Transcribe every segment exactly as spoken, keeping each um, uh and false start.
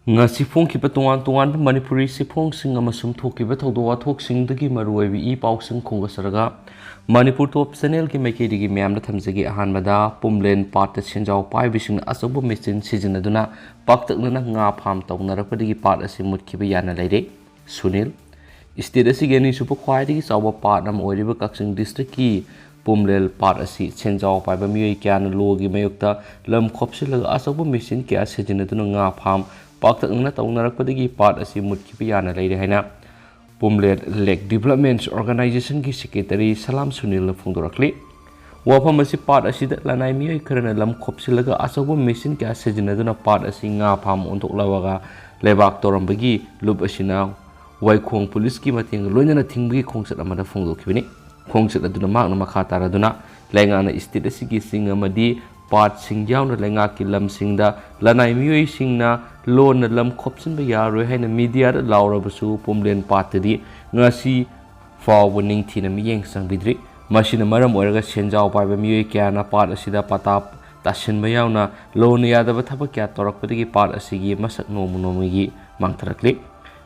ꯉꯁꯤ ꯐꯣꯡꯈꯤꯕ ꯇꯣꯉꯥꯟ ꯇꯣꯉꯥꯟꯕ ꯃꯅꯤꯄꯨꯔꯤ ꯆꯦꯐꯣꯡꯁꯤꯡ ꯑꯃꯁꯨꯡ ꯊꯣꯛꯈꯤꯕ ꯊꯧꯗꯣꯛ ꯋꯥꯊꯣꯛꯁꯤꯡꯗꯒꯤ ꯃꯔꯨꯑꯣꯏꯕ ꯏ ꯄꯥꯎꯁꯤꯡ ꯈꯣꯝꯒꯠꯆꯔꯒ ꯃꯅꯤꯄꯨꯔ ꯇꯣꯞ ꯆꯦꯅꯦꯜꯒꯤ ꯃꯥꯏꯀꯩꯗꯒꯤ ꯃꯌꯥꯝꯗ ꯊꯝꯖꯒꯦ꯫ ꯑꯍꯥꯟꯕꯗ, ꯄꯨꯝꯂꯦꯟ ꯄꯥꯠꯇ ꯁꯦꯟꯖꯥꯎ ꯄꯥꯏꯕꯁꯤꯡꯅ ꯑꯆꯧꯕ ꯃꯦꯆꯤꯟ ꯁꯤꯖꯤꯟꯅꯗꯨꯅ ꯄꯥꯛꯇꯛꯅꯅ ꯉꯥ ꯐꯥꯔꯝ ꯇꯧꯅꯔꯛꯄꯗꯒꯤ ꯄꯥꯠ ꯑꯁꯤ ꯃꯨꯠꯈꯤꯕ ꯌꯥꯅ ꯂꯩꯔꯦ꯫ ꯁꯨꯅꯤꯜ, ꯁ꯭ꯇꯦꯠ ꯑꯁꯤꯒꯤ ꯑꯅꯤꯁꯨꯕ ꯈ꯭ꯋꯥꯏꯗꯒꯤ ꯆꯥꯎꯕ ꯄꯥꯠ ꯑꯃ ꯑꯣꯏꯔꯤꯕ ꯀꯛꯆꯤꯡ ꯗꯤꯁꯇ꯭ꯔꯤꯛꯀꯤ ꯄꯨꯝꯂꯦꯟ ꯄꯥꯠ ꯑꯁꯤ ꯁꯦꯟꯖꯥꯎ ꯄꯥꯏꯕ ꯃꯤꯑꯣꯏ ꯀꯌꯥꯅ ꯂꯣꯒꯤ ꯃꯥꯌꯣꯛꯇ ꯂꯝ ꯈꯣꯞꯆꯤꯜꯂꯒ ꯑꯆꯧꯕ ꯃꯦꯆꯤꯟ ꯀꯌꯥ ꯁꯤꯖꯤꯟꯅꯗꯨꯅ ꯉꯥ ꯐꯥꯔꯝ ꯄꯥꯛꯇꯛꯅꯅ ꯇꯧꯅꯔꯛꯄꯗꯒꯤ ꯄꯥꯠ ꯑꯁꯤ ꯃꯨꯠꯈꯤꯕ ꯌꯥꯅ ꯂꯩꯔꯦ ꯍꯥꯏꯅ ꯄꯨꯝꯂꯦꯟ ꯂꯦꯛ ꯗꯤꯕꯦꯂꯞꯃꯦꯟꯠ ꯑꯣꯔꯒꯅꯥꯏꯖꯦꯁꯟꯒꯤ ꯁꯦꯀ꯭ꯔꯦꯇꯔꯤ ꯁꯂꯥꯝ ꯁꯨꯅꯤꯜꯅ ꯐꯣꯡꯗꯣꯔꯛꯂꯤ꯫ ꯋꯥꯐꯝ ꯑꯁꯤ, ꯄꯥꯠ ꯑꯁꯤꯗ ꯂꯅꯥꯏ ꯃꯤꯑꯣꯏ ꯈꯔꯅ ꯂꯝ ꯈꯣꯞꯆꯤꯜꯂꯒ ꯑꯆꯧꯕ ꯃꯦꯆꯤꯟ ꯀꯌꯥ ꯁꯤꯖꯤꯟꯅꯗꯨꯅ ꯄꯥꯠ ꯑꯁꯤ ꯉꯥ ꯐꯥꯔꯝ ꯑꯣꯟꯊꯣꯛꯂꯕꯒ ꯂꯩꯕꯥꯛ ꯇꯧꯔꯝꯕꯒꯤ ꯂꯨꯞ ꯑꯁꯤꯅ ꯋꯥꯏꯈꯣꯡ ꯄꯨꯂꯤꯁꯀꯤ ꯃꯇꯦꯡꯒ ꯂꯣꯏꯅꯅ ꯊꯤꯡꯕꯒꯤ ꯈꯣꯡꯆꯠ ꯑꯃꯗ ꯐꯣꯡꯗꯣꯛꯈꯤꯕꯅꯤ꯫ ꯈꯣꯡꯆꯠ ꯑꯗꯨꯅ ꯃꯍꯥꯛꯅ ꯃꯈꯥ ꯇꯥꯔꯗꯨꯅ ꯂꯩꯉꯥꯛꯅ ꯁ꯭ꯇꯦꯠ ꯑꯁꯤꯒꯤ ꯆꯤꯡ ꯑꯃꯗꯤ ꯄꯥꯠꯁꯤꯡ ꯌꯥꯎꯅ ꯂꯩꯉꯥꯛꯀꯤ ꯂꯝꯁꯤꯡꯗ ꯂꯅꯥꯏ ꯃꯤꯑꯣꯏꯁꯤꯡꯅ ꯂꯣꯟꯅ ꯂꯝ ꯈꯣꯞꯆꯤꯟꯕ ꯌꯥꯔꯣꯏ ꯍꯥꯏꯅ ꯃꯤꯗꯤꯌꯥꯗ ꯂꯥꯎꯔꯕꯁꯨ ꯄꯨꯝꯂꯦꯟ ꯄꯥꯠꯇꯗꯤ ꯉꯁꯤ ꯐꯥꯎꯕ ꯅꯤꯡꯊꯤꯅ ꯃꯤꯠꯌꯦꯡ ꯆꯪꯕꯤꯗ꯭ꯔꯤ꯫ ꯃꯁꯤꯅ ꯃꯔꯝ ꯑꯣꯏꯔꯒ ꯁꯦꯟꯖꯥꯎ ꯄꯥꯏꯕ ꯃꯤꯑꯣꯏ ꯀꯌꯥꯅ ꯄꯥꯠ ꯑꯁꯤꯗ ꯄꯇꯥ ꯇꯥꯁꯤꯟꯕ ꯌꯥꯎꯅ ꯂꯣꯟꯅ ꯌꯥꯗꯕ ꯊꯕꯛ ꯀꯌꯥ ꯇꯧꯔꯛꯄꯗꯒꯤ ꯄꯥꯠ ꯑꯁꯤꯒꯤ ꯃꯁꯛ ꯅꯣꯡꯃ ꯅꯣꯡꯃꯒꯤ ꯃꯥꯡꯊꯔꯛꯂꯤ꯫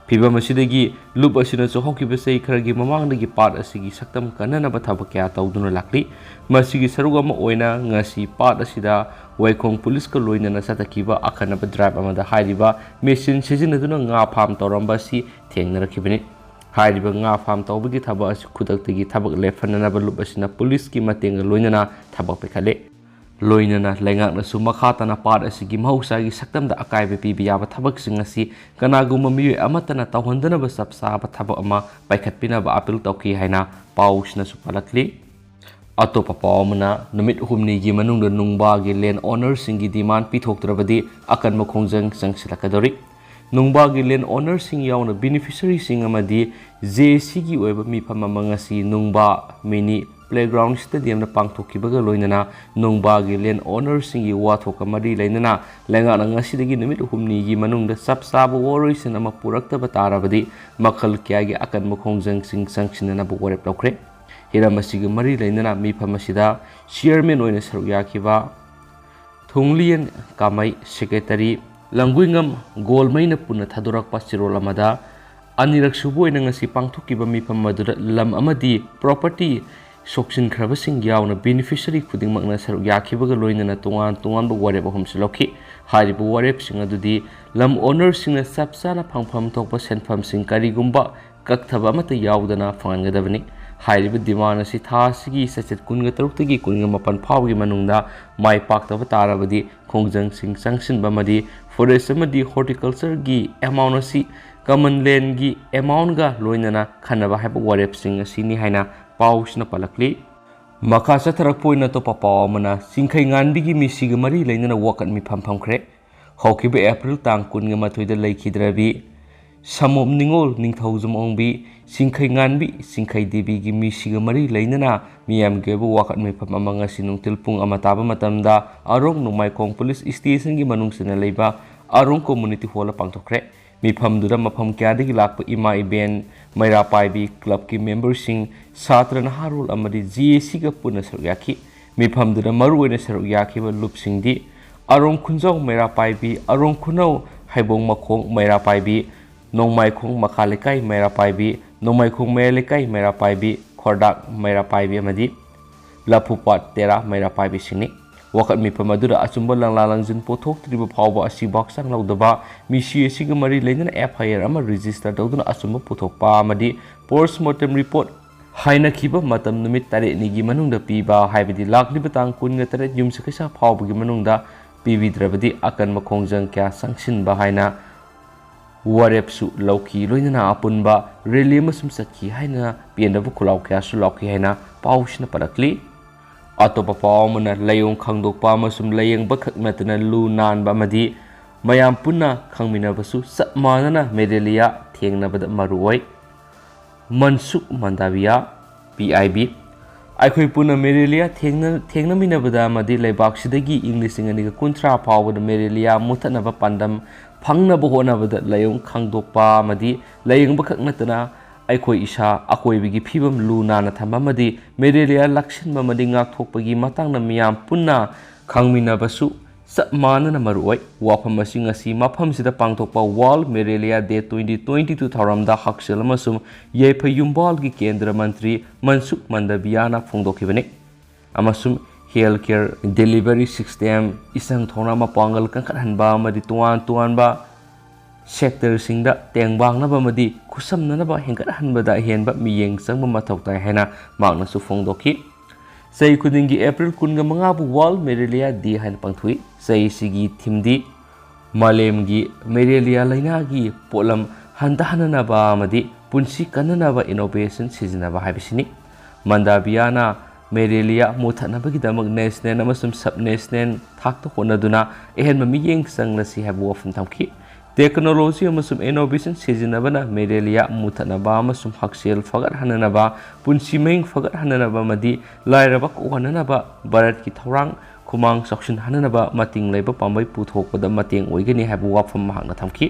ꯐꯤꯚꯝ ꯑꯁꯤꯗꯒꯤ ꯂꯨꯞ ꯑꯁꯤꯅꯁꯨ ꯍꯧꯈꯤꯕ ꯆꯍꯤ ꯈꯔꯒꯤ ꯃꯃꯥꯡꯗꯒꯤ ꯄꯥꯠ ꯑꯁꯤꯒꯤ ꯁꯛꯇꯝ ꯀꯟꯅꯅꯕ ꯊꯕꯛ ꯀꯌꯥ ꯇꯧꯗꯨꯅ ꯂꯥꯛꯂꯤ꯫ ꯃꯁꯤꯒꯤ ꯁꯔꯨꯛ ꯑꯃ ꯑꯣꯏꯅ ꯉꯁꯤ ꯄꯥꯠ ꯑꯁꯤꯗ ꯋꯥꯏꯈꯣꯡ ꯄꯨꯂꯤꯁꯀ ꯂꯣꯏꯅꯅ ꯆꯠꯊꯈꯤꯕ ꯑꯈꯟꯅꯕ ꯗ꯭ꯔꯥꯏꯚ ꯑꯃꯗ ꯍꯥꯏꯔꯤꯕ ꯃꯦꯆꯤꯟ ꯁꯤꯖꯤꯟꯅꯗꯨꯅ ꯉꯥ ꯐꯥꯔꯝ ꯇꯧꯔꯝꯕ ꯑꯁꯤ ꯊꯦꯡꯅꯔꯛꯈꯤꯕꯅꯤ꯫ ꯍꯥꯏꯔꯤꯕ ꯉꯥ ꯐꯥꯔꯝ ꯇꯧꯕꯒꯤ ꯊꯕꯛ ꯑꯁꯤ ꯈꯨꯗꯛꯇꯒꯤ ꯊꯕꯛ ꯂꯦꯞꯍꯟꯅꯅꯕ ꯂꯨꯞ ꯑꯁꯤꯅ ꯄꯨꯂꯤꯁꯀꯤ ꯃꯇꯦꯡꯒ ꯂꯣꯏꯅꯅ ꯊꯕꯛ ꯄꯥꯏꯈꯠꯂꯤ꯫ ꯂꯣꯏꯅꯅ ꯂꯩꯉꯥꯛꯅꯁꯨ ꯃꯈꯥ ꯇꯥꯅ ꯄꯥꯠ ꯑꯁꯤꯒꯤ ꯃꯍꯧꯁꯥꯒꯤ ꯁꯛꯇꯝꯗ ꯑꯀꯥꯏꯕ ꯄꯤꯕ ꯌꯥꯕ ꯊꯕꯛꯁꯤꯡ ꯑꯁꯤ ꯀꯅꯥꯒꯨꯝꯕ ꯃꯤꯑꯣꯏ ꯑꯃꯠꯇꯅ ꯇꯧꯍꯟꯗꯅꯕ ꯆꯞ ꯆꯥꯕ ꯊꯕꯛ ꯑꯃ ꯄꯥꯏꯈꯠꯄꯤꯅꯕ ꯑꯥꯄꯤꯜ ꯇꯧꯈꯤ ꯍꯥꯏꯅ ꯄꯥꯎꯁꯤꯅꯁꯨ ꯄꯜꯂꯛꯂꯤ꯫ ꯑꯇꯣꯞꯄ ꯄꯥꯎ ꯑꯃꯅ, ꯅꯨꯃꯤꯠ ꯍꯨꯝꯅꯤꯒꯤ ꯃꯅꯨꯡꯗ ꯅꯨꯡꯕꯥꯒꯤ ꯂꯦꯟ ꯑꯣꯅꯔꯁꯤꯡꯒꯤ ꯗꯤꯃꯥꯟ ꯄꯤꯊꯣꯛꯇ꯭ꯔꯕꯗꯤ ꯑꯀꯟꯕ ꯈꯣꯡꯖꯪ ꯆꯪꯁꯤꯜꯂꯛꯀꯗꯧꯔꯤ꯫ ꯅꯨꯡꯕꯥꯒꯤ ꯂꯦꯟ ꯑꯣꯅꯔꯁꯤꯡ ꯌꯥꯎꯅ ꯕꯦꯅꯤꯐꯤꯁꯔꯤꯁꯤꯡ ꯑꯃꯗꯤ ꯖꯦ ꯑꯦ ꯁꯤꯒꯤ ꯑꯣꯏꯕ ꯃꯤꯐꯝ ꯑꯃ ꯉꯁꯤ ꯅꯨꯡꯕꯥ ꯃꯤꯅꯤ ꯄ꯭ꯂꯦꯒ꯭ꯔꯥꯎꯟ ꯁ꯭ꯇꯦꯗꯤꯌꯝꯗ ꯄꯥꯡꯊꯣꯛꯈꯤꯕꯒ ꯂꯣꯏꯅꯅ ꯅꯨꯡꯕꯥꯒꯤ ꯂꯦꯟ ꯑꯣꯅꯔꯁꯤꯡꯒꯤ ꯋꯥꯊꯣꯛꯀ ꯃꯔꯤ ꯂꯩꯅꯅ ꯂꯩꯉꯥꯛꯅ ꯉꯁꯤꯗꯒꯤ ꯅꯨꯃꯤꯠ ꯍꯨꯝꯅꯤꯒꯤ ꯃꯅꯨꯡꯗ ꯆꯞ ꯆꯥꯕ ꯋꯥꯔꯣꯏꯁꯤꯟ ꯑꯃ ꯄꯨꯔꯛꯇꯕ ꯇꯥꯔꯕꯗꯤ ꯃꯈꯜ ꯀꯌꯥꯒꯤ ꯑꯀꯟꯕ ꯈꯣꯡꯖꯪꯁꯤꯡ ꯆꯪꯁꯤꯟꯅꯅꯕ ꯋꯥꯔꯦꯞ ꯂꯧꯈ꯭ꯔꯦ꯫ ꯍꯤꯔꯝ ꯑꯁꯤꯒ ꯃꯔꯤ ꯂꯩꯅꯅ ꯃꯤꯐꯝ ꯑꯁꯤꯗ ꯆꯤꯌꯔꯃꯦꯟ ꯑꯣꯏꯅ ꯁꯔꯨꯛ ꯌꯥꯈꯤꯕ ꯊꯣꯡꯂꯤꯌꯦꯟ ꯀꯥꯃꯩ, ꯁꯦꯀ꯭ꯔꯦꯇꯔꯤ ꯂꯝꯒꯨꯏꯉꯝ ꯒꯣꯜꯃꯩꯅ ꯄꯨꯟꯅ ꯊꯥꯗꯣꯔꯛꯄ ꯆꯦꯔꯣꯜ ꯑꯃꯗ, ꯑꯅꯤꯔꯛ ꯁꯨꯕ ꯑꯣꯏꯅ ꯉꯁꯤ ꯄꯥꯡꯊꯣꯛꯈꯤꯕ ꯃꯤꯐꯝ ꯑꯗꯨꯗ ꯂꯝ ꯑꯃꯗꯤ property ꯁꯣꯛꯆꯤꯟꯈ꯭ꯔꯕꯁꯤꯡ ꯌꯥꯎꯅ beneficiary ꯈꯨꯗꯤꯡꯃꯛꯅ ꯁꯔꯨꯛ ꯌꯥꯈꯤꯕꯒ ꯂꯣꯏꯅꯅ ꯇꯣꯉꯥꯟ ꯇꯣꯉꯥꯟꯕ ꯋꯥꯔꯦꯞ ꯑꯍꯨꯝꯁꯨ ꯂꯧꯈꯤ꯫ ꯍꯥꯏꯔꯤꯕ ꯋꯥꯔꯦꯞꯁꯤꯡ ꯑꯗꯨꯗꯤ ꯂꯝ ownerꯁꯤꯡꯅ ꯆꯞ ꯆꯥꯅ ꯐꯪꯐꯝ ꯊꯣꯛꯄ ꯁꯦꯟꯐꯝꯁꯤꯡ ꯀꯔꯤꯒꯨꯝꯕ ꯀꯛꯊꯕ ꯑꯃꯠꯇ ꯌꯥꯎꯗꯅ ꯐꯪꯍꯟꯒꯗꯕꯅꯤ꯫ ꯍꯥꯏꯔꯤꯕ demand ꯑꯁꯤ ꯊꯥ ꯑꯁꯤꯒꯤ ꯆꯩꯆꯠ ꯀꯨꯟꯒ ꯇꯔꯨꯛꯇꯒꯤ ꯀꯨꯟꯒ ꯃꯥꯄꯟ ꯐꯥꯎꯕꯒꯤ ꯃꯅꯨꯡꯗ ꯃꯥꯏ ꯄꯥꯛꯇꯕ ꯇꯥꯔꯕꯗꯤ ꯈꯣꯡꯖꯪꯁꯤꯡ ꯆꯪꯁꯤꯟꯕ ꯑꯃꯗꯤ forest ꯑꯃꯗꯤ horticultureꯒꯤ amount ꯑꯁꯤ common landꯒꯤ amountꯒ ꯂꯣꯏꯅꯅ ꯈꯟꯅꯕ ꯍꯥꯏꯕ ꯋꯥꯔꯦꯞꯁꯤꯡ ꯑꯁꯤꯅꯤ ꯍꯥꯏꯅ ꯄꯥꯎꯁꯤꯅ ꯄꯜꯂꯛꯂꯤ꯫ ꯃꯈꯥ ꯆꯠꯊꯔꯛꯄ ꯑꯣꯏꯅ ꯑꯇꯣꯞꯄ ꯄꯥꯎ ꯑꯃꯅ, ꯆꯤꯡꯈꯩ ꯉꯥꯟꯕꯤꯒꯤ ꯃꯤꯁꯤꯒ ꯃꯔꯤ ꯂꯩꯅꯅ ꯋꯥꯀꯠ ꯃꯤꯐꯝ ꯐꯝꯈ꯭ꯔꯦ꯫ ꯍꯧꯈꯤꯕ ꯑꯦꯄ꯭ꯔꯤꯜ ꯇꯥꯡ ꯀꯨꯟꯒ ꯃꯥꯊꯣꯏꯗ ꯂꯩꯈꯤꯗ꯭ꯔꯕꯤ ꯁꯃꯨꯞ ꯅꯤꯉꯣꯜ ꯅꯤꯡꯊꯧꯖꯝ ꯑꯣꯡꯕꯤ ꯆꯤꯡꯈꯩ ꯉꯥꯟꯕꯤ ꯆꯤꯡꯈꯩ ꯗꯦꯕꯤꯒꯤ ꯃꯤꯁꯤꯒ ꯃꯔꯤ ꯂꯩꯅꯅ ꯃꯤꯌꯥꯝꯒꯤ ꯑꯣꯏꯕ ꯋꯥꯀꯠ ꯃꯤꯐꯝ ꯑꯃ ꯉꯁꯤ ꯅꯨꯡꯊꯤꯜ ꯄꯨꯡ ꯑꯃ ꯇꯥꯕ ꯃꯇꯝꯗ ꯑꯔꯣꯡ ꯅꯣꯡꯃꯥꯏꯈꯣꯡ police stationꯒꯤ ꯃꯅꯨꯡ ꯆꯟꯅ ꯂꯩꯕ ꯑꯔꯣꯡ community hallꯗ ꯄꯥꯡꯊꯣꯛꯈ꯭ꯔꯦ꯫ ꯃꯤꯐꯝꯗꯨꯗ ꯃꯐꯝ ꯀꯌꯥꯗꯒꯤ ꯂꯥꯛꯄ ꯏꯃꯥ ꯏꯕꯦꯟ, ꯃꯩꯔꯥ ꯄꯥꯏꯕꯤ clubꯀꯤ memberꯁꯤꯡ, ꯁꯥꯇ꯭ꯔ ꯅꯍꯥꯔꯣꯜ ꯑꯃꯗꯤ GACꯒ ꯄꯨꯟꯅ ꯁꯔꯨꯛ ꯌꯥꯈꯤ꯫ ꯃꯤꯐꯝꯗꯨꯗ ꯃꯔꯨꯑꯣꯏꯅ ꯁꯔꯨꯛ ꯌꯥꯈꯤꯕ ꯂꯨꯞꯁꯤꯡꯗꯤ ꯑꯔꯣꯡ ꯈꯨꯟꯖꯥꯎ ꯃꯩꯔꯥ ꯄꯥꯏꯕꯤ, ꯑꯔꯣꯡ ꯈꯨꯅꯧ ꯍꯩꯕꯣꯡ ꯃꯈꯣꯡ ꯃꯩꯔꯥ ꯄꯥꯏꯕꯤ, ꯅꯣꯡꯃꯥꯏꯈꯣꯡ ꯃꯈꯥ ꯂꯩꯀꯥꯏ ꯃꯩꯔꯥ ꯄꯥꯏꯕꯤ, ꯅꯣꯡꯃꯥꯏꯈꯣꯡ ꯃꯌꯥꯏ ꯂꯩꯀꯥꯏ ꯃꯩꯔꯥ ꯄꯥꯏꯕꯤ, ꯈꯣꯔꯗꯥꯛ ꯃꯩꯔꯥ ꯄꯥꯏꯕꯤ ꯑꯃꯗꯤ ꯂꯐꯨꯄꯥꯠ ꯇꯦꯔꯥ ꯃꯩꯔꯥ ꯄꯥꯏꯕꯤꯁꯤꯡꯅꯤ꯫ ꯋꯥꯀꯠ ꯃꯤꯐꯝ ꯑꯗꯨꯗ ꯑꯆꯨꯝꯕ ꯂꯪꯂꯥ ꯂꯪꯖꯤꯟ ꯄꯨꯊꯣꯛꯇ꯭ꯔꯤꯕ ꯐꯥꯎꯕ ꯑꯁꯤꯕꯨ ꯍꯛꯆꯥꯡ ꯂꯧꯗꯕ, ꯃꯤꯁꯤ ꯑꯁꯤꯒ ꯃꯔꯤ ꯂꯩꯅꯅ FIR ꯑꯃ register ꯇꯧꯗꯨꯅ ꯑꯆꯨꯝꯕ ꯄꯨꯊꯣꯛꯄ ꯑꯃꯗꯤ post mortem report ꯍꯥꯏꯅꯈꯤꯕ ꯃꯇꯝ ꯅꯨꯃꯤꯠ ꯇꯔꯦꯠꯅꯤꯒꯤ ꯃꯅꯨꯡꯗ ꯄꯤꯕ, ꯍꯥꯏꯕꯗꯤ ꯂꯥꯛꯂꯤꯕ ꯇꯥꯡ ꯀꯨꯟꯒ ꯇꯔꯦꯠ ꯌꯨꯝꯁꯀꯩꯁ ꯐꯥꯎꯕꯒꯤ ꯃꯅꯨꯡꯗ ꯄꯤꯕꯤꯗ꯭ꯔꯕꯗꯤ ꯑꯀꯟꯕ ꯈꯣꯡꯖꯪ ꯀꯌꯥ ꯆꯪꯁꯤꯟꯕ ꯍꯥꯏꯅ ꯋꯥꯔꯦꯞꯁꯨ ꯂꯧꯈꯤ꯫ ꯂꯣꯏꯅꯅ ꯑꯄꯨꯟꯕ rally ꯑꯃꯁꯨ ꯆꯠꯈꯤ ꯍꯥꯏꯅ ꯄꯦꯟꯗꯕ ꯈꯨꯜꯂꯥꯎ ꯀꯌꯥꯁꯨ ꯂꯥꯎꯈꯤ ꯍꯥꯏꯅ ꯄꯥꯎꯁꯤꯅ ꯄꯜꯂꯛꯂꯤ꯫ ꯑꯇꯣꯞꯄ ꯄꯥꯎ ꯑꯃꯅ, ꯂꯥꯏꯑꯣꯡ ꯈꯪꯗꯣꯛꯄ ꯑꯃꯁꯨꯡ ꯂꯥꯏꯌꯦꯡꯕ ꯈꯛ ꯅꯠꯇꯅ ꯂꯨ ꯅꯥꯟꯕ ꯑꯃꯗꯤ ꯃꯌꯥꯝ ꯄꯨꯟꯅ ꯈꯪꯃꯤꯟꯅꯕꯁꯨ ꯆꯞ ꯃꯥꯟꯅꯅ ꯃꯦꯂꯦꯔꯤꯌꯥ ꯊꯦꯡꯅꯕꯗ ꯃꯔꯨ ꯑꯣꯏ꯫ ꯃꯟꯁꯨꯈ ꯃꯟꯗꯥꯕꯤꯌꯥ, PIB꯫ ꯑꯩꯈꯣꯏ ꯄꯨꯟꯅ ꯃꯦꯂꯦꯔꯤꯌꯥ ꯊꯦꯡꯅ-, ꯊꯦꯡꯅꯃꯤꯟꯅꯕꯗ ꯑꯃꯗꯤ ꯂꯩꯕꯥꯛꯁꯤꯗꯒꯤ ꯏꯪ ꯂꯤꯁꯤꯡ ꯑꯅꯤꯒ ꯀꯨꯟꯊ꯭ꯔꯥ ꯐꯥꯎꯕꯗ ꯃꯦꯂꯦꯔꯤꯌꯥ ꯃꯨꯠꯊꯠꯅꯕ ꯄꯥꯟꯗꯝ ꯐꯪꯅꯕ ꯍꯣꯠꯅꯕꯗ ꯂꯥꯏꯑꯣꯡ ꯈꯪꯗꯣꯛꯄ ꯑꯃꯗꯤ ꯂꯥꯏꯌꯦꯡꯕ ꯈꯛ ꯅꯠꯇꯅ ꯑꯩꯈꯣꯏ ꯏꯁꯥ, ꯑꯀꯣꯏꯕꯒꯤ ꯐꯤꯕꯝ ꯂꯨ ꯅꯥꯟꯅ ꯊꯝꯕ ꯑꯃꯗꯤ ꯃꯦꯂꯦꯔꯤꯌꯥ ꯂꯥꯛꯁꯤꯟꯕ ꯑꯃꯗꯤ ꯉꯥꯛꯊꯣꯛꯄꯒꯤ ꯃꯇꯥꯡꯗ ꯃꯤꯌꯥꯝ ꯄꯨꯟꯅ ꯈꯪꯃꯤꯟꯅꯕꯁꯨ ꯆꯞ ꯃꯥꯟꯅꯅ ꯃꯔꯨꯑꯣꯏ꯫ ꯋꯥꯐꯝ ꯑꯁꯤ ꯉꯁꯤ ꯃꯐꯝꯁꯤꯗ ꯄꯥꯡꯊꯣꯛꯄ World Malaria Day twenty twenty-two ꯊꯧꯔꯝꯗ ꯍꯛꯁꯦꯜ ꯑꯃꯁꯨꯡ ꯌꯥꯏꯐ ꯌꯨꯝꯕꯥꯜꯒꯤ ꯀꯦꯟꯗ꯭ꯔ ꯃꯟꯇ꯭ꯔꯤ ꯃꯟꯁꯨꯈ ꯃꯟꯗꯥꯕꯤꯌꯥꯅ ꯐꯣꯡꯗꯣꯛꯈꯤꯕꯅꯤ꯫ ꯑꯃꯁꯨꯡ health care delivery system, ꯏꯆꯪ ꯊꯧꯅ ꯃꯄꯥꯡꯒꯜ ꯀꯟꯈꯠꯍꯟꯕ ꯑꯃꯗꯤ ꯇꯣꯉꯥꯟ ꯇꯣꯉꯥꯟꯕ sectorꯁꯤꯡꯗ ꯇꯦꯡꯕꯥꯡꯅꯕ ꯑꯃꯗꯤ ꯈꯨꯠꯁꯝꯅꯅꯕ ꯍꯦꯟꯒꯠꯍꯟꯕꯗ ꯑꯍꯦꯟꯕ ꯃꯤꯠꯌꯦꯡ ꯆꯪꯕ ꯃꯊꯧ ꯇꯥꯏ ꯍꯥꯏꯅ ꯃꯍꯥꯛꯅꯁꯨ ꯐꯣꯡꯗꯣꯛꯈꯤ꯫ ꯆꯍꯤ ꯈꯨꯗꯤꯡꯒꯤ April ꯀꯨꯟꯒ ꯃꯉꯥꯕꯨ World Malaria Day ꯍꯥꯏꯅ ꯄꯥꯡꯊꯣꯛꯏ꯫ ꯆꯍꯤꯁꯤꯒꯤ themeꯗꯤ ꯃꯥꯂꯦꯝꯒꯤ ꯃꯦꯔꯦꯂꯤꯌꯥ ꯂꯥꯏꯅꯥꯒꯤ ꯄꯣꯠꯂꯝ ꯍꯟꯊꯍꯟꯅꯅꯕ ꯑꯃꯗꯤ ꯄꯨꯟꯁꯤ ꯀꯟꯅꯅꯕ innovation ꯁꯤꯖꯤꯟꯅꯕ ꯍꯥꯏꯕꯁꯤꯅꯤ꯫ ꯃꯟꯗꯥꯕꯤꯌꯥꯅ ꯃꯦꯔꯦꯂꯤꯌꯥ ꯃꯨꯊꯠꯅꯕꯒꯤꯗꯃꯛ national ꯑꯃꯁꯨꯡ sub national ꯊꯥꯛꯇ ꯍꯣꯠꯅꯗꯨꯅ ꯑꯍꯦꯟꯕ ꯃꯤꯠꯌꯦꯡ ꯆꯪꯂꯁꯤ ꯍꯥꯏꯕ ꯋꯥꯐꯝ ꯊꯝꯈꯤ꯫ Technology ꯑꯃꯁꯨꯡ innovation ꯁꯤꯖꯤꯟꯅꯕꯅ ꯃꯦꯔꯦꯂꯤꯌꯥ ꯃꯨꯊꯠꯅꯕ ꯑꯃꯁꯨꯡ ꯍꯛꯁꯦꯜ ꯐꯒꯠꯍꯟꯅꯅꯕ, ꯄꯨꯟꯁꯤ ꯃꯍꯤꯡ ꯐꯒꯠꯍꯟꯅꯅꯕ ꯑꯃꯗꯤ ꯂꯥꯏꯔꯕ ꯀꯣꯛꯍꯟꯅꯅꯕ ꯚꯥꯔꯠꯀꯤ ꯊꯧꯔꯥꯡ ꯈꯨꯃꯥꯡ ꯆꯥꯎꯁꯤꯟꯍꯟꯅꯅꯕ ꯃꯇꯤꯡ ꯂꯩꯕ ꯄꯥꯝꯕꯩ ꯄꯨꯊꯣꯛꯄꯗ ꯃꯇꯦꯡ ꯑꯣꯏꯒꯅꯤ ꯍꯥꯏꯕ ꯋꯥꯐꯝ ꯃꯍꯥꯛꯅ ꯊꯝꯈꯤ꯫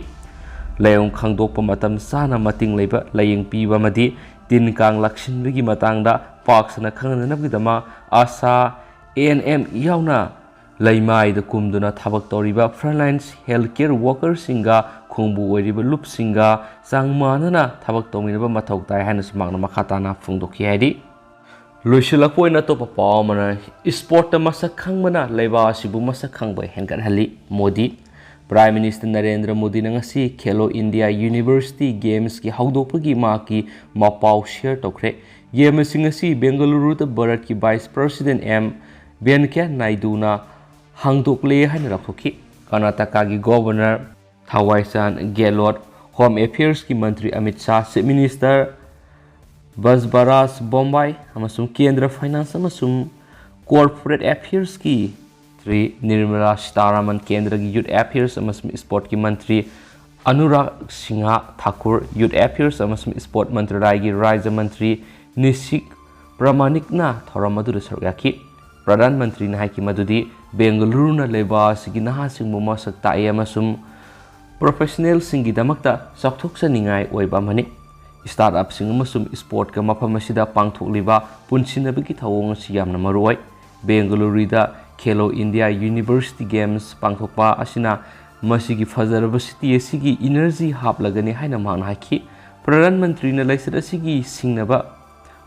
ꯂꯥꯏꯑꯣꯡ ꯈꯪꯗꯣꯛꯄ ꯃꯇꯝ ꯆꯥꯅ ꯃꯇꯤꯡ ꯂꯩꯕ ꯂꯥꯏꯌꯦꯡ ꯄꯤꯕ ꯑꯃꯗꯤ ꯇꯤꯟ ꯀꯥꯡ ꯂꯥꯛꯁꯤꯟꯕꯒꯤ ꯃꯇꯥꯡꯗ ꯄꯥꯛ ꯁꯟꯅ ꯈꯪꯍꯟꯅꯕꯒꯤꯗꯃꯛ ꯑꯥꯁꯥ, ANM ꯌꯥꯎꯅ ꯂꯩꯃꯥꯏꯗ ꯀꯨꯝꯗꯨꯅ ꯊꯕꯛ ꯇꯧꯔꯤꯕ frontline health care workerꯁꯤꯡꯒ ꯈꯣꯡꯕꯨ ꯑꯣꯏꯔꯤꯕ ꯂꯨꯞꯁꯤꯡꯒ ꯆꯥꯡ ꯃꯥꯟꯅꯅ ꯊꯕꯛ ꯇꯧꯃꯤꯟꯅꯕ ꯃꯊꯧ ꯇꯥꯏ ꯍꯥꯏꯅꯁꯨ ꯃꯍꯥꯛꯅ ꯃꯈꯥ ꯇꯥꯅ ꯐꯣꯡꯗꯣꯛꯈꯤ ꯍꯥꯏꯔꯤ꯫ ꯂꯣꯏꯁꯤꯜꯂꯛꯄ ꯑꯣꯏꯅ ꯑꯇꯣꯞꯄ ꯄꯥꯎ ꯑꯃꯅ, sportꯇ ꯃꯁꯛ ꯈꯪꯕꯅ ꯂꯩꯕꯥꯛ ꯑꯁꯤꯕꯨ ꯃꯁꯛ ꯈꯪꯕ ꯍꯦꯟꯒꯠꯍꯜꯂꯤ꯫ ꯃꯣꯗꯤ꯫ Prime Minister ꯅꯔꯦꯟꯗ꯭ꯔ ꯃꯣꯗꯤꯅ ꯉꯁꯤ Khelo India University Gamesꯀꯤ ꯍꯧꯗꯣꯛꯄꯒꯤ ꯃꯍꯥꯛꯀꯤ ꯃꯄꯥꯎ share ꯇꯧꯈ꯭ꯔꯦ꯫ Game ꯑꯁꯤ ꯉꯁꯤ ꯕꯦꯡꯒꯂꯨꯔꯨꯗ ꯚꯥꯔꯠꯀꯤ Vice President M ꯚꯦꯡꯀꯌꯥ ꯅꯥꯏꯗꯨꯅ ꯍꯥꯡꯗꯣꯛꯂꯦ ꯍꯥꯏꯅ ꯂꯥꯎꯊꯣꯛꯈꯤ꯫ ꯀꯔꯅꯥꯇꯀꯥꯒꯤ Governor ꯊꯋꯥꯏꯆꯥꯟ ꯒꯦꯍꯂꯣꯠ, Home Affairsꯀꯤ ꯃꯟꯇ꯭ꯔꯤ ꯑꯃꯤꯠ ꯁꯥꯍ, Chief Minister ꯕꯁꯕꯔꯥꯖ ꯕꯣꯝꯕꯥꯏ ꯑꯃꯁꯨꯡ ꯀꯦꯟꯗ꯭ꯔ Finance ꯑꯃꯁꯨꯡ Corporate Affairsꯀꯤ ꯃꯟꯇ꯭ꯔꯤ ꯅꯤꯔꯃꯂꯥ ꯁꯤꯇꯥꯔꯥꯃꯟ, ꯀꯦꯟꯗ꯭ꯔꯒꯤ Youth Affairs ꯑꯃꯁꯨꯡ Sportꯀꯤ ꯃꯟꯇ꯭ꯔꯤ ꯑꯅꯨꯔꯥꯒ ꯁꯤꯡꯍ ꯊꯥꯀꯨꯔ, Youth Affairs ꯑꯃꯁꯨꯡ Sport ꯃꯟꯇ꯭ꯔꯥꯂꯌꯒꯤ ꯔꯥꯖ꯭ꯌ ꯃꯟꯇ꯭ꯔꯤ ꯅꯤꯁꯤꯛ ꯄ꯭ꯔꯃꯥꯅꯤꯛꯅ ꯊꯧꯔꯝ ꯑꯗꯨꯗ ꯁꯔꯨꯛ ꯌꯥꯈꯤ꯫ ꯄ꯭ꯔꯙꯥꯟ ꯃꯟꯇ꯭ꯔꯤꯅ ꯍꯥꯏꯈꯤ ꯃꯗꯨꯗꯤ ꯕꯦꯡꯒꯂꯨꯔꯨꯅ ꯂꯩꯕꯥꯛ ꯑꯁꯤꯒꯤ ꯅꯍꯥꯁꯤꯡꯕꯨ ꯃꯁꯛ ꯇꯥꯛꯏ ꯑꯃꯁꯨꯡ professionalꯁꯤꯡꯒꯤꯗꯃꯛꯇ ꯆꯥꯎꯊꯣꯛꯆꯅꯤꯡꯉꯥꯏ ꯑꯣꯏꯕ ꯑꯃꯅꯤ꯫ Startupꯁꯤꯡ ꯑꯃꯁꯨꯡ sportꯀ ꯃꯐꯝ ꯑꯁꯤꯗ ꯄꯥꯡꯊꯣꯛꯂꯤꯕ ꯄꯨꯟꯁꯤꯟꯅꯕꯒꯤ ꯊꯧꯑꯣꯡ ꯑꯁꯤ ꯌꯥꯝꯅ ꯃꯔꯨꯑꯣꯏ꯫ ꯕꯦꯡꯒꯂꯨꯔꯨꯗ Khelo India University Games ꯄꯥꯡꯊꯣꯛꯄ ꯑꯁꯤꯅ ꯃꯁꯤꯒꯤ ꯐꯖꯔꯕ city ꯑꯁꯤꯒꯤ energy ꯍꯥꯞꯂꯒꯅꯤ ꯍꯥꯏꯅ ꯃꯍꯥꯛꯅ ꯍꯥꯏꯈꯤ꯫ ꯄ꯭ꯔꯙꯥꯟ ꯃꯟꯇ꯭ꯔꯤꯅ ꯂꯥꯏꯆꯠ ꯑꯁꯤꯒꯤ ꯁꯤꯡꯅꯕ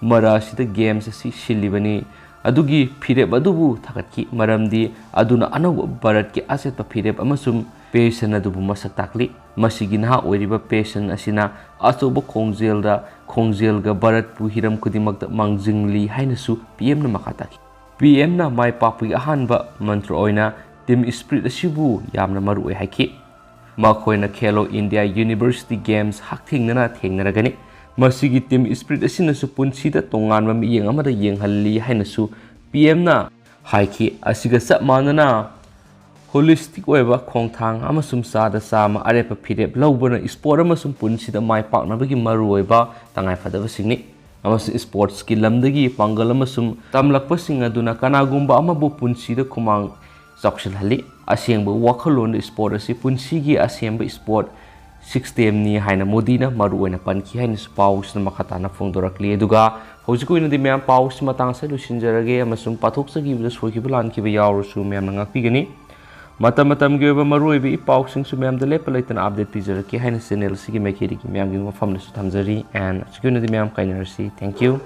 ꯃꯔꯥ ꯑꯁꯤꯗ Games ꯑꯁꯤ ꯁꯤꯜꯂꯤꯕꯅꯤ꯫ ꯑꯗꯨꯒꯤ ꯐꯤꯔꯦꯞ ꯑꯗꯨꯕꯨ ꯊꯥꯒꯠꯈꯤ, ꯃꯔꯝꯗꯤ ꯑꯗꯨꯅ ꯑꯅꯧꯕ ꯚꯥꯔꯠꯀꯤ ꯑꯆꯦꯠꯄ ꯐꯤꯔꯦꯞ ꯑꯃꯁꯨꯡ passion ꯑꯗꯨꯕꯨ ꯃꯁꯛ ꯇꯥꯛꯂꯤ꯫ ꯃꯁꯤꯒꯤ ꯅꯍꯥ ꯑꯣꯏꯔꯤꯕ passion ꯑꯁꯤꯅ ꯑꯆꯧꯕ ꯈꯣꯡꯖꯦꯜꯗ, ꯈꯣꯡꯖꯦꯜꯒ ꯚꯥꯔꯠꯄꯨ ꯍꯤꯔꯝ ꯈꯨꯗꯤꯡꯃꯛꯇ ꯃꯥꯡꯖꯤꯜꯂꯤ ꯍꯥꯏꯅꯁꯨ P M ꯅ ꯃꯈꯥ ꯇꯥꯈꯤ꯫ P M ꯅ ꯃꯥꯏ ꯄꯥꯛꯄꯒꯤ ꯑꯍꯥꯟꯕ ꯃꯟꯇ꯭ꯔ ꯑꯣꯏꯅ team spirit ꯑꯁꯤꯕꯨ ꯌꯥꯝꯅ ꯃꯔꯨ ꯑꯣꯏ ꯍꯥꯏꯈꯤ꯫ ꯃꯈꯣꯏꯅ Khelo India University Games ꯍꯛꯊꯦꯡꯅꯅ ꯊꯦꯡꯅꯔꯒꯅꯤ꯫ ꯃꯁꯤꯒꯤ team spirit ꯑꯁꯤꯅꯁꯨ ꯄꯨꯟꯁꯤꯗ ꯇꯣꯉꯥꯟꯕ ꯃꯤꯠꯌꯦꯡ ꯑꯃꯗ ꯌꯦꯡꯍꯜꯂꯤ ꯍꯥꯏꯅꯁꯨ P M ꯅ ꯍꯥꯏꯈꯤ꯫ ꯑꯁꯤꯒ ꯆꯞ ꯃꯥꯟꯅꯅ holistic ꯑꯣꯏꯕ ꯈꯣꯡꯊꯥꯡ ꯑꯃꯁꯨꯡ ꯆꯥꯗ ꯆꯥꯝꯃ ꯑꯔꯦꯞꯄ ꯐꯤꯔꯦꯞ ꯂꯧꯕꯅ sport ꯑꯃꯁꯨꯡ ꯄꯨꯟꯁꯤꯗ ꯃꯥꯏ ꯄꯥꯛꯅꯕꯒꯤ ꯃꯔꯨꯑꯣꯏꯕ ꯇꯉꯥꯏꯐꯗꯕꯁꯤꯡꯅꯤ꯫ ꯑꯃꯁꯨꯡ sportsꯀꯤ ꯂꯝꯗꯒꯤ ꯄꯥꯡꯒꯜ ꯑꯃꯁꯨꯡ ꯇꯝꯂꯛꯄꯁꯤꯡ ꯑꯗꯨꯅ ꯀꯅꯥꯒꯨꯝꯕ ꯑꯃꯕꯨ ꯄꯨꯟꯁꯤꯗ ꯈꯨꯃꯥꯡ ꯆꯥꯎꯁꯤꯜꯍꯜꯂꯤ꯫ ꯑꯁꯦꯡꯕ ꯋꯥꯈꯜꯂꯣꯟꯗ sport ꯑꯁꯤ ꯄꯨꯟꯁꯤꯒꯤ ꯑꯁꯦꯡꯕ sport systemꯅꯤ ꯍꯥꯏꯅ ꯃꯣꯗꯤꯅ ꯃꯔꯨꯑꯣꯏꯅ ꯄꯟꯈꯤ ꯍꯥꯏꯅꯁꯨ ꯄꯥꯎꯁꯤꯅ ꯃꯈꯥ ꯇꯥꯅ ꯐꯣꯡꯗꯣꯔꯛꯂꯤ꯫ ꯑꯗꯨꯒ ꯍꯧꯖꯤꯛ ꯑꯣꯏꯅꯗꯤ ꯃꯌꯥꯝ ꯄꯥꯎꯁꯤ ꯃꯇꯥꯡ ꯑꯁꯤꯗ ꯂꯣꯏꯁꯤꯟꯖꯔꯒꯦ, ꯑꯃꯁꯨꯡ ꯄꯥꯊꯣꯛꯆꯈꯤꯕꯗ ꯁꯣꯏꯈꯤꯕ ꯂꯥꯟꯈꯤꯕ ꯌꯥꯎꯔꯁꯨ ꯃꯌꯥꯝꯅ ꯉꯥꯛꯄꯤꯒꯅꯤ꯫ ꯃꯇꯝ ꯃꯇꯝꯒꯤ ꯑꯣꯏꯕ ꯃꯔꯨꯑꯣꯏꯕ ꯏ ꯄꯥꯎꯁꯤꯡꯁꯨ ꯃꯌꯥꯝꯗ ꯂꯦꯞꯄ ꯂꯩꯇꯅ update ꯄꯤꯖꯔꯛꯀꯦ ꯍꯥꯏꯅ channel ꯑꯁꯤꯒꯤ ꯃꯥꯏꯀꯩꯗꯒꯤ ꯃꯌꯥꯝꯒꯤ ꯃꯐꯝꯗꯁꯨ ꯊꯝꯖꯔꯤ꯫ And ꯍꯧꯖꯤꯛꯀꯤ ꯑꯣꯏꯅꯗꯤ ꯃꯌꯥꯝ ꯀꯥꯏꯅꯔꯁꯤ꯫ Thank you꯫